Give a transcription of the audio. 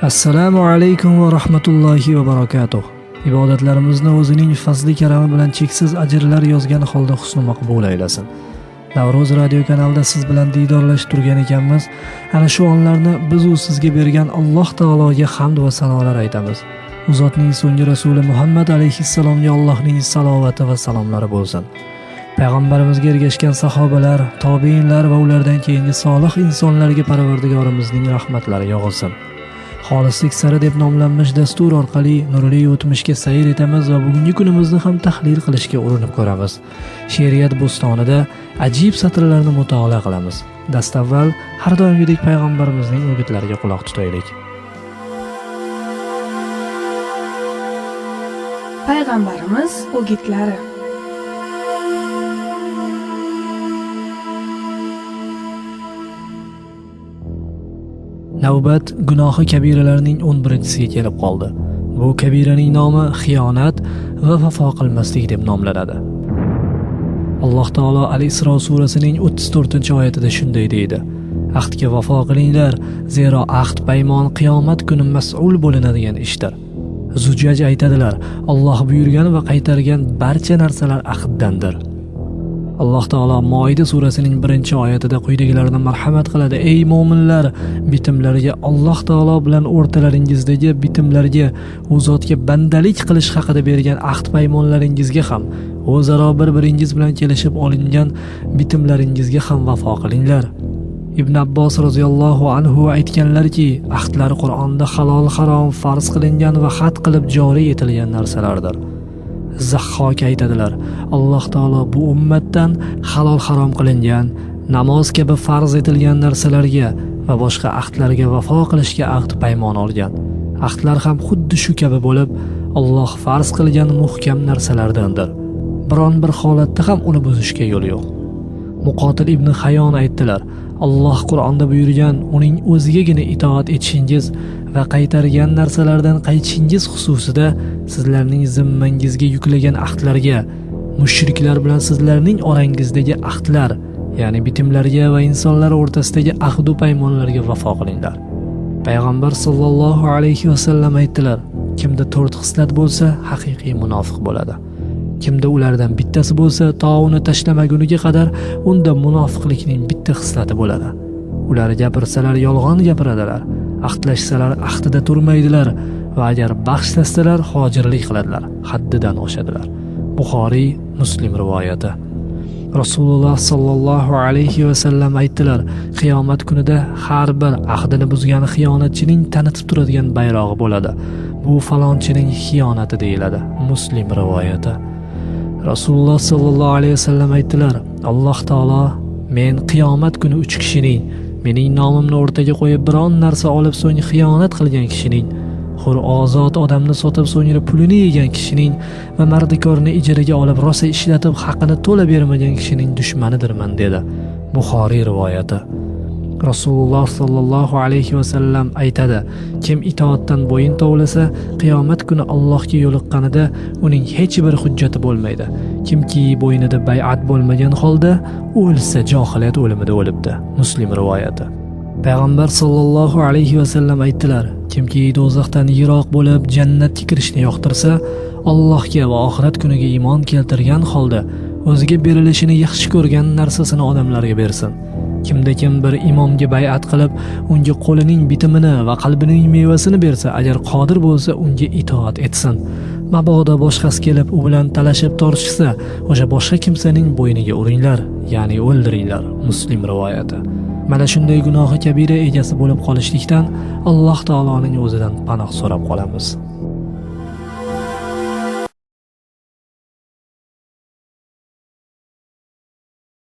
Assalomu alaykum va rahmatullohi va barakatuh. Ibodatlarimizni o'zining fazli karami bilan cheksiz ajrlar yozgan holda husni maqbul aylasin. Navro'z radio kanalida siz bilan diydorlashib turgan ekanmiz. Ana shu onlarni biz u sizga bergan Alloh taologa hamd va sanolar aytamiz. U zotning so'nggi rasuli Muhammad alayhissalomga Allohning salovati va salomlari bo'lsin. Payg'ambarimizga ergashgan sahobalar, tobiinlar va ulardan keyingi solih insonlarga Parvardigorimizning rahmatlari yog'ilsin. Xolislik sari deb nomlanmish dastur orqali nurli o'tmishga sayr etamiz va bugungi kunimizni ham tahlil qilishga urinib ko'ramiz. She'riyat bo'stonida ajib satrlarni mutolaa qilamiz. Dastavval har doimgidek payg'ambarimizning o'gitlariga quloq tutaylik. Payg'ambarimiz o'gitlari. Navbat gunohi kabiralarning 11-siga kelib qoldi. Bu kabiraning nomi xiyonat va vafo qilmaslik deb nomlanadi. Alloh taolo Al-Isro surasining 34-oyatida shunday deydi: Ahdga vafo qilinglar, zero ahd paymon qiyomat kuni mas'ul bo'linadigan ishdir. Zujaj aytadilar: Alloh buyurgan va qaytargan barcha narsalar ahddandir. Alloh taolo Moida surasining 1-oyatida quyidagilarni marhamat qiladi: Ey mo'minlar, bitimlarga Alloh taolo bilan o'rtalaringizdagi bitimlarga, u zotga bandalik qilish haqida bergan ahd paymonlaringizga ham, o'zaro bir-biringiz bilan kelishib olingan bitimlaringizga ham vafo qilinglar. Ibn Abbos roziyallohu anhu aytganlarki, ahdlar Qur'onda halol harom farz qilingan va had qilib joriy etilgan narsalardir. Zahhok aytadilar: Alloh taolo bu ummatdan halol harom qilingan, namoz kabi farz etilgan narsalarga va boshqa ahdlarga vafo qilishga ahd paymon olgan. Ahdlar ham xuddi shu kabi bo'lib, Alloh farz qilgan muhkam narsalardandir. Biron bir holatda ham uni buzishga yo'l yo'q. Muqotil ibn Hayon aytdilar: Alloh Qur'onda buyurgan, uning o'zigagina itoat etishingiz va qaytargan narsalardan qaytishingiz xususida sizlarning zimmangizga yuklagan ahdlarga, mushriklar bilan sizlarning orangizdagi ahdlar, ya'ni bitimlarga va insonlar o'rtasidagi ahdu paymonlarga vafo qilinglar. Payg'ambar sollallohu alayhi vasallam aytdilar: Kimda 4 xislat bo'lsa, haqiqiy munofiq bo'ladi. Kimda ulardan bittasi bo'lsa, to uni tashlamaguniga qadar unda munofiqlikning bitta xislati bo'ladi. Ular gapirsalar yolg'on gapiradilar, ahdlashsalar ahdida turmaydilar va agar baxshlasalar hojirlik qiladilar, haddidan oshadilar. Buxoriy, Muslim rivoyati. Rasululloh sollallohu alayhi va sallam aytdilar: Qiyomat kunida har bir ahdini buzgan xiyonatchining tanitib turadigan bayrog'i bo'ladi. Bu falonchining xiyonati deyiladi. Muslim rivoyati. Rasululloh sollallohu alayhi vasallam aytdilar: Alloh taolo men qiyomat kuni 3 kishining, mening nomimni o'rtaga qo'yib biron narsa olib so'ng xiyonat qilgan kishining, hur ozod odamni sotib so'ngra pulini yegan kishining va mardikorni ijaraga olib rosa ishlatib haqini to'la bermagan kishining dushmanidirman dedi. Buxoriy rivoyati. Rasululloh sollallohu alayhi vasallam aytadi: Kim itoatdan bo'yin tovlasa, qiyomat kuni Allohga yo'liqqanida uning hech bir hujjati bo'lmaydi. Kimki bo'ynida bay'at bo'lmagan holda o'lsa, johiliyat o'limida o'libdi. Muslim rivoyati. Payg'ambar sollallohu alayhi vasallam aytdilar: Kimki do'zaxdan yiroq bo'lib jannatga kirishni yoqtirsa, Allohga va oxirat kuniga iymon keltirgan holda o'ziga berilishini yaxshi ko'rgan narsasini odamlarga bersin. Kimda kim bir imomga bay'at qilib, unga qo'lining bitimini va qalbining mevasini bersa, agar qodir bo'lsa, unga itoat etsin. Mabodo boshqasi kelib u bilan talashib tortishsa, o'sha boshqa kimsaning bo'yniga uringlar, ya'ni o'ldiringlar. Muslim rivoyati. Mana shunday gunohi kabira egasi bo'lib qolishlikdan Alloh taoloning o'zidan panoh so'rab qolamiz.